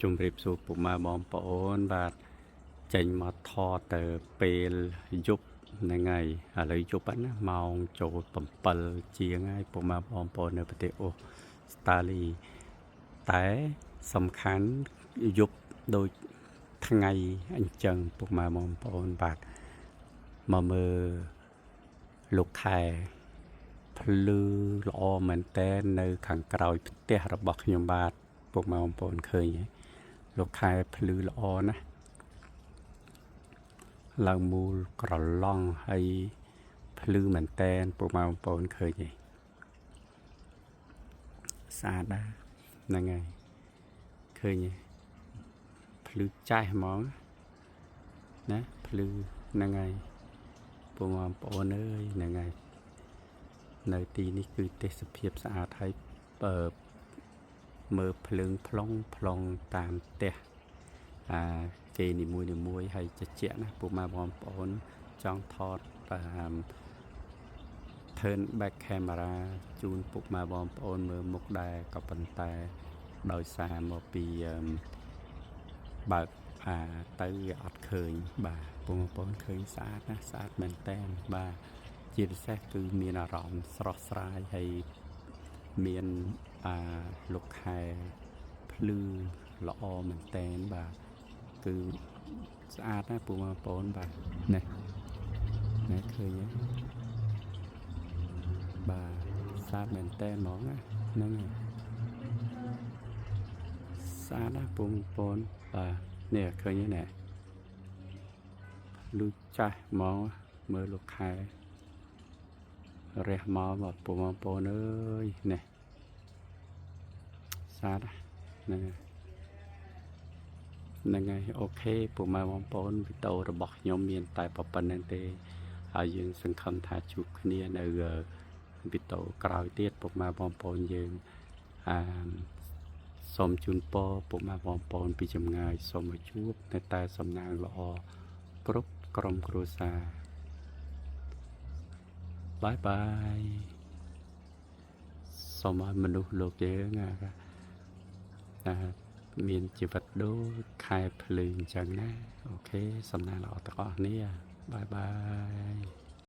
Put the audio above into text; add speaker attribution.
Speaker 1: ជំរាបសួរពុកម៉ែបងប្អូនបាទចេញមកថតទៅពេលយប់ហ្នឹងហើយឥឡូវយប់ហ្នឹងណាម៉ោងចូល7ជាងហើយពុកម៉ែបងប្អូននៅប្រទេសអូស្ត្រាលីតែសំខាន់យប់ដូចថ្ងៃអញ្ចឹងពុកម៉ែបងប្អូនបាទមកមើលលោកខែភ្លឺល្អមែនតើនៅខាងក្រោយផ្ទះរបស់ខ្ញុំបាទពុកម៉ែបងប្អូនឃើញទេលោកខែភ្លឺល្អណាស់ឡើងមូលក្រឡង់ហើយភ្លឺមែនតែនពុកម៉ែបងប្អូនឃើញទេស្អាតដែរហ្នឹងហើយឃើញទេភ្លឺចាស់ហ្មងណាភ្លឺហ្នឹងហើយពុកម៉ែបងប្អូនអើយហ្នឹងហើយនៅទីនេះគឺទេសភាពស្អាតហើយបើមើលភ្លើងផ្លុងផ្លុងតាមផ្ទះអាគេនីមួយនីមួយហើយជជែកណាពុកម៉ែបងប្អូនចង់ថតតាម turn back camera ជូនពុកម៉ែបងប្អូនមើលមុខដែរក៏ប៉ុន្តែដោយសារមកពីអឺបើកអាទៅវាអត់ឃើញបាទពុកបងប្អូនឃើញស្អាតណាស់ស្អាតមែនតើបាទជាពិសេសគឺមានអារម្មណ៍ស្រស់ស្រាយហើយមានអាលោកខែភ្លឺល្អមែនតែនបាទគឺស្អាតណាស់ពុកបងប្អូនបាទនេះនេះឃើញទេបាទស្អាតមែនតែនហ្មងណាហ្នឹងហើយស្អាតណាស់ពុកបងប្អូនបាទនេះឃើញទេណែលុយចាស់ហ្មងមើលលោកខែរះមកបាទពុកបងប្អូនអើយនេះស្អាតណាស់ហ្នឹងហើយហ្នឹងហើយ OK ពុកម៉ែបងប្អូនវីដេអូរបស់ខ្ញុំមានតែប៉ុណ្្នឹងទេហើយយើងសង្ឃឹមថាជួបគ្នានៅវីដេអូក្រោយទៀតពុកម៉ែបងប្អូនយើងអាសូមជូនពរពុកម៉ែបងប្អូនពីចម្ងាយសូមឲ្យជួបនៅតែសំណាងល្អគ្រប់ក្រុមគ្រួសារ bye bye សូមឲ្យមនុស្សលោកយើងអាអាមានជីវិតដូចខែភ្លឺអញ្ចឹងណាOK សំណាងល្អទាំងអស់គ្នាbye bye.